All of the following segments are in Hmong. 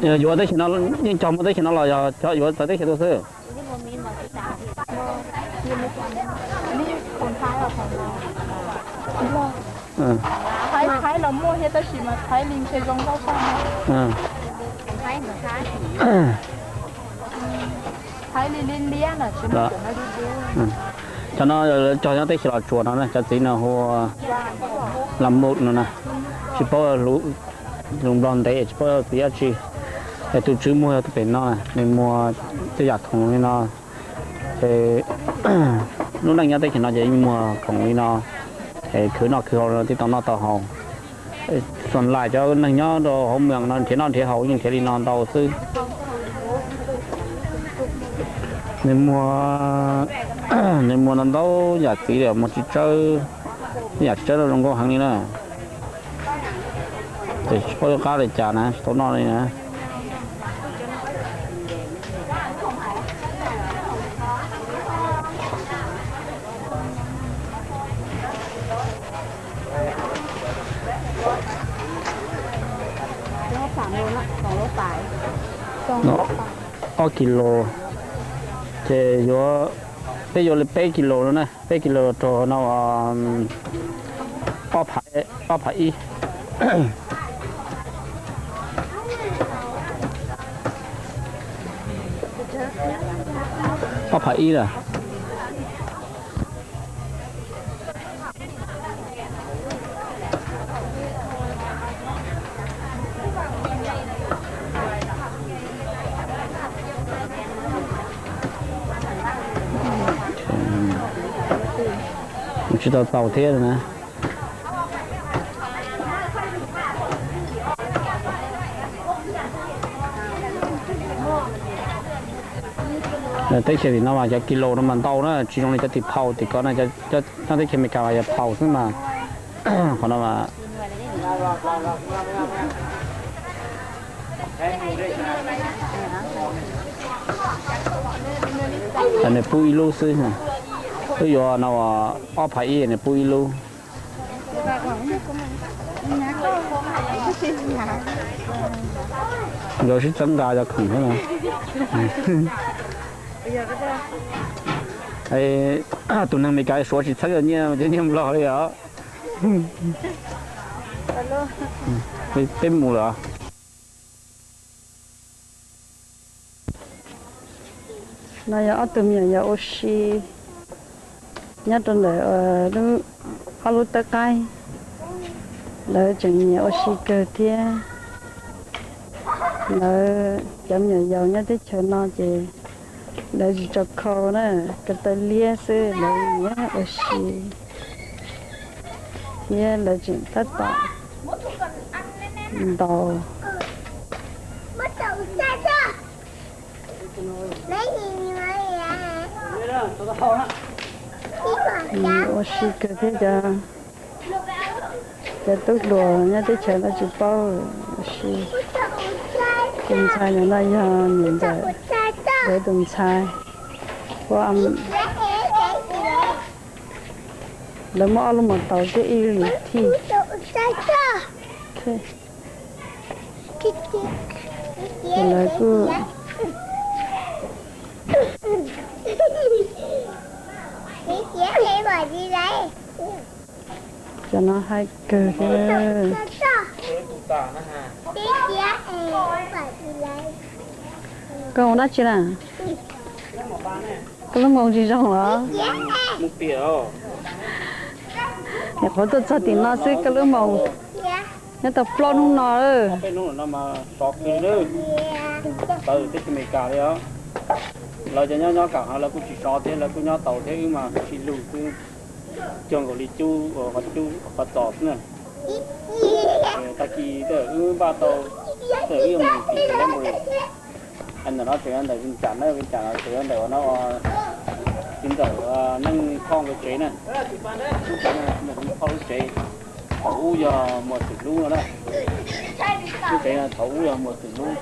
Yuav teb chaws no, yeej cog muaj teb chaws no los yog cog yuav txawv teb chaws tuaj xwb? Cov no cog nyob teb chaws Los Tsuas no, cov txiv no hu ua Lam Mut no na, tsis paub lus Nplog ntev tsis paub txiv dab tsi. Es tus tswv muag yog tus pem no, nws muag tej yam khoom li no. Ces lub neej nyob teb chaws no ces yeej muag khoom li no, es khwv noj khwv haus no thiaj tau noj tau haus. Xom lais cov neeg nyob rau hauv moos no nrhiav noj nrhiav haus yeej nrhiav li no ntau xwb. Nws muag, nws muag ntau ntau yam txiv li, muag txiv tsawb, yam txiv tsawb no zoo nkauj heev li na. Ces tsis paub yuav qab li cas na, tsis tau noj li na. Ob kis lus, ces yuav, peb yuav li peb kis lus no na, peb kis lus rau no ob phav ib. Ob phav ib lawm. Tsis tau tau thiab na. Teb chaws tim no mas cov kis lus no mas ntau na, tsis zoo li cov tim phau tim ko na, cov nyob teb chaws Amelikas mas yog phau xwb mas. Qhov no mas nws pub ib lub xwb, twb yuav no ob phav ib nws pub ib lub. Nkawd sib txeeb nqa cov khoom thiab no. Tus neeg Amelikas suav tsis txheeb nyiaj, nyiaj Nplog li os. Peb mus lawm. No yog ob tug me nyuam yaus ua si nyob rau ntawm lub, ob lub tawb qaib. Lawv tseem nyiam ua si kawg thiab. Lawv cov me nyuam yaus nyob teb chaws no ces lawv tsis tso khau na, ko taw liab xwb lawv nyiam ua si. Thiab lawv tseem tab tom ntaus. Ua si kawg thiab cov, cov tub hluas nyob teb chaws no tsis paub ua si. Tus ntxhais no yog niam ntxawm, lawv tus ntxhais. Lawv muab ob lub mos taus thiab ib lub thij. Ces lawv kuj, cov no haib kawg thiab. Koj mus dab tsi na? Koj lub moos tsis zoo los? Nyuam qhuav tuaj txog tim no xwb koj lub moos nyob tau plaub hnub no lawm. Lawv cov nyob nyob kam no lawv kuj tsis sov thiab, lawv kuj nyob tau thiab, wb mas sib lug xwb, cuag nkaus li cub qhov txos xwb na. Tag kis wb npaj tau, wb yuav mus tim Lab Npus, ntawm no tseem yog ntawm Vias Cas na, Vias Cas no tseem yog ntawm no, txiv ntxawm Neej Thoj nkawd tsev na. Lub tsev no yog Neej Thoj lub tsev, thaum ub yog Muas Xwm lub no na. Lub tsev no thaum ub yog Muas Xwm lub.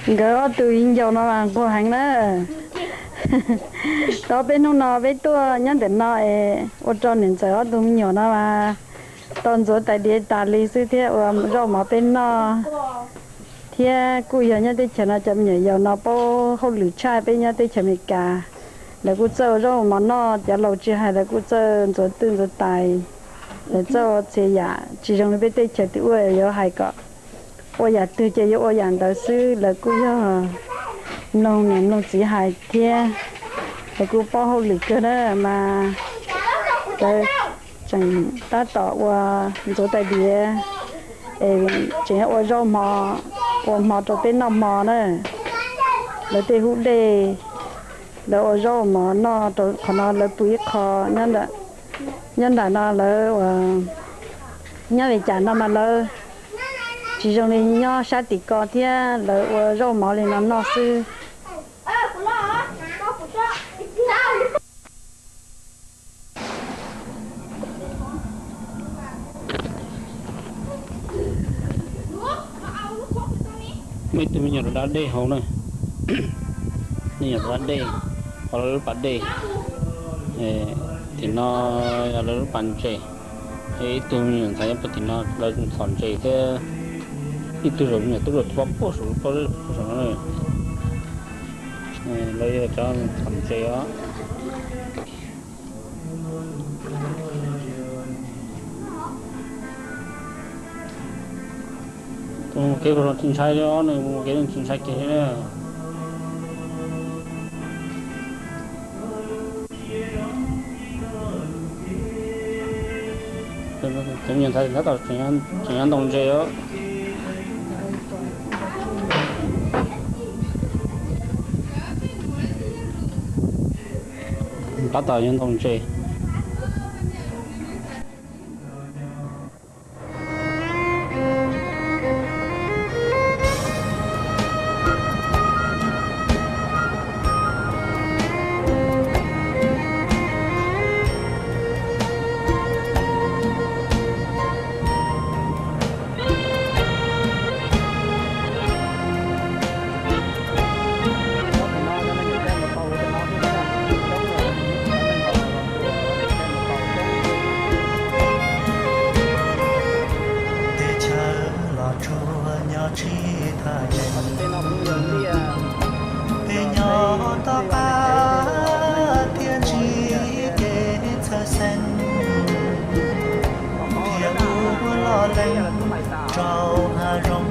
Nkawd ob tug viv ncaus no mas nquag heev na. Tau peb hnub no peb tuaj nyob ntawm no es ua rau niam ntxawm ob tug me nyuam no mas tau ntxuav tais diav tas li xwb thiab ua zaub mov peb noj. Thiab kuj yog nyob teb chaws no cov me nyuam yaus no paub hauj lwm tshaj peb nyob teb chaws Amelikas. Lawv kuj txawj ua zaub mov noj, cov laus tsis hais lawv kuj txawj ntxuav twj ntxuav tais, lawv txawj ua txhia yam tsis zoo li peb teb chaws twg ua, yuav hais kom ua yam twg ces yuav ua yam ntawd xwb. Lawv kuj yog mloog niam mloog txiv hais thiab, lawv kuj paub hauj lwm kawg na mas. Lawv tseem tab tom ua ntxuav tais diav es tseem ua zaub hmo, ua hmo rau peb noj hmo na. Lawv tej hub dej, lawv ua zaub ua mov noj rau qhov no, lawv pw ib qho nyob nram no lawv ua, nyob Amelikas no mas lawv tsis zoo li nyob sab tim ko thiab, lawv ua zaub mov li no noj xwb. Muaj ib tug me nyuam rov da dej hauv na, me nyuam rov da dej hauv lub pas dej. Tim no yog lawv lub pas ntses, ib tug me nyuam ntxhais nyob puag tim no lawv txhom ntses thiab, ib tug zaum me nyuam tub rau tuaj puag saum lub pob zeb puag saum no. Lawv yog cov txhom ntses os. Tus mus kev kuv tsis ntshai li, ob nws mus kev tsis ntshai kiag li. Tus me nyuam ntxhais tab tom tseem nyob ntaus ntses os. Tab tom yuav ntaus ntses. Teb chaws los tsuas nyob tsis thaj yeeb, peb nyob tom qab thiab ntsib kev txhawj xeeb, thiab ua loj leeb rau hav zoov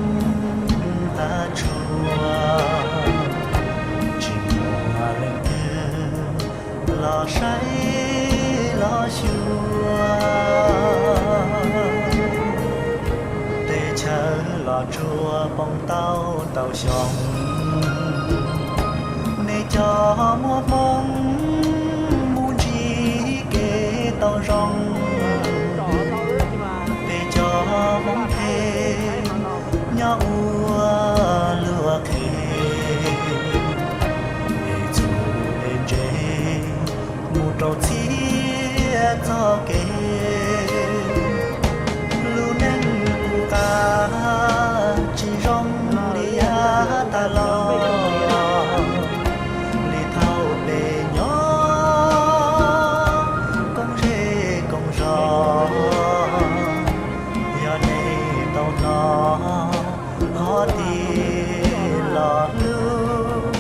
hav tsuag, tsis muaj leej twg los saib los xyuas. Teb chaws los tsuas poob tau rau xyoo, nej cov muaj hmoo mus ntsib kev tau zoo. Peb cov hmoob phem nyob ua luag qhev, es txhum es ntse mus rau txhiab txoj kev. Lub neej kuj qab tsis zoo li yav tas los, li thaum peb nyob koob zej koob zos. Yog nej tau hnov qhov tias los hlub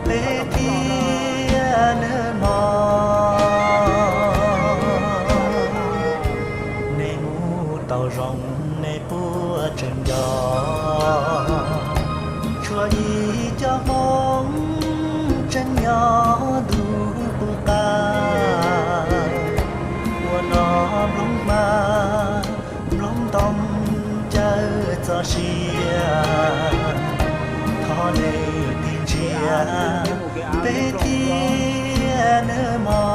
peb thiab nawb mog. Nej mus tau zoo nej puas tseem nco, tshuav ib co hmoob tseem nyob ntuj qub qab, ua noj nplooj hmab nplooj ntoo caw txoj sia. Thov nej tig ntsia peb thiab nawb mog.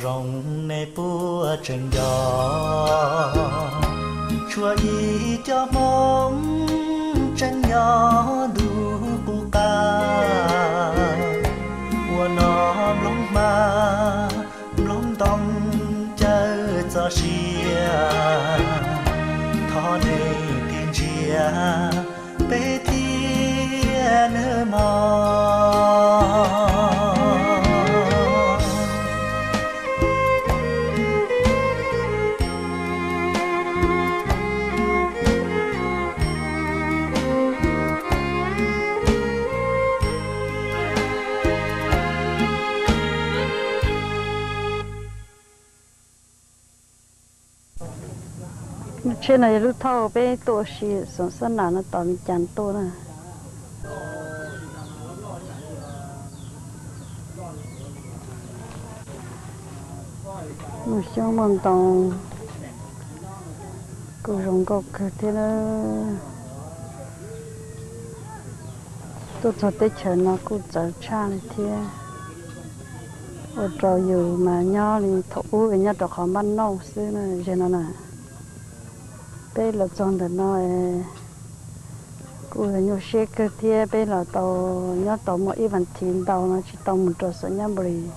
Zoo nej puas tseem nco, tshuav ib co Hmoob tseem nyob ntuj qub qab, ua noj nplooj hmab nplooj ntoo caw txoj sia, thov nej tig ntsia peb thiab nawb mog. Lub tsheb no yog lub thauj peb tuaj ua si xoom xab nas no tom Vias Cas tuaj na. Muaj xyoob muaj ntoo, kuj zoo nkauj kawg thiab na. Tuaj txog teb chaws no kuj txawv tshaj li thiab. Ua rau yus mas nyob li thaum ub nyob rau qhov npaj nauj xwb na, zeg no na. Peb los txog ntawm no kuj nyuaj siab kawg thiab, peb los tau nyob tau muaj ib vas thiv ntau no tsis tau mus rau Xos Nyab Nplis.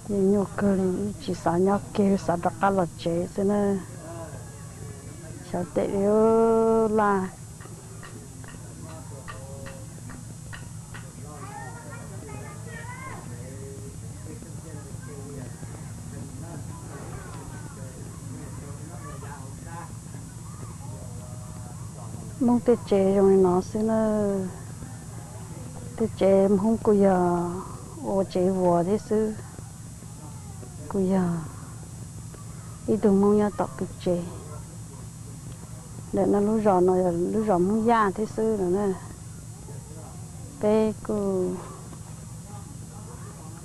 Yeej nyuaj kawg li, tsis xav nyob kiag, xav rov qab los tsev xwb na. Xyov tes li laj. Hmoob tej tsev zoo li no xwb na. Tej tsev Hmoob kuj yog ua tsev vuas thiab xwb, kuj yog ib tug Hmoob nyob tom peb tsev. Ntawm no lub zos no yog lub zos Hmoob Yaj thiab xwb no na. Peb kuj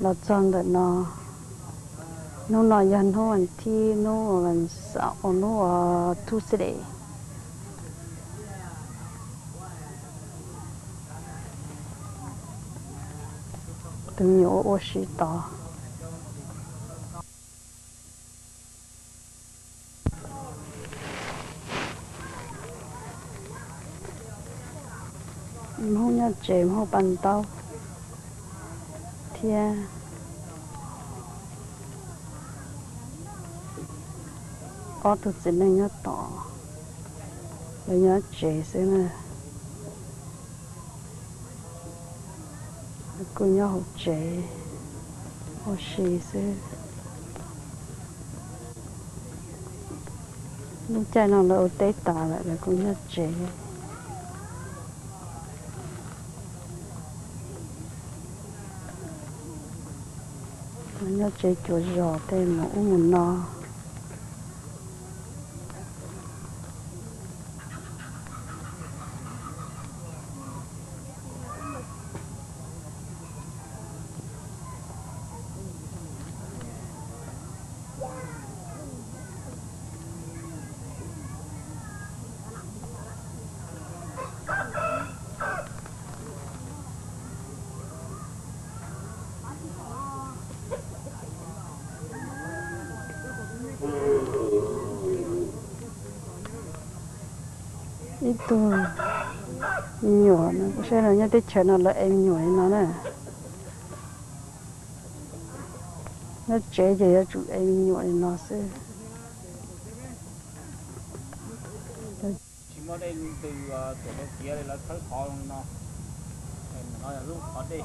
los txog ntawm no. Hnub no yog hnub vas thib, hnub ua, hnub ua Tuesday. Tus me nyuam ua ua si tod. Hmoob nyob tsev, Hmoob paj ntaub thiab ob tug txiv neej nyob tod, lawv nyob tsev xwb na. Kuj nyob hauv tsev ua si xwb. Lub caij no lawv ua teb tas lawm, lawv kuj nyob tsev. Nyob tsev cuav zos tej mus ub mus no. Ib tug me nyuam no, kuv saib los nyob teb chaws no lawv ev me nyuam li no na. Nyob tsev ces yuav tsum ev me nyuam li no xwb. Tsis muaj dej ntws tuam rau kiav li, lawv txhawb qhov zoo li no. No yog lub qhov dej.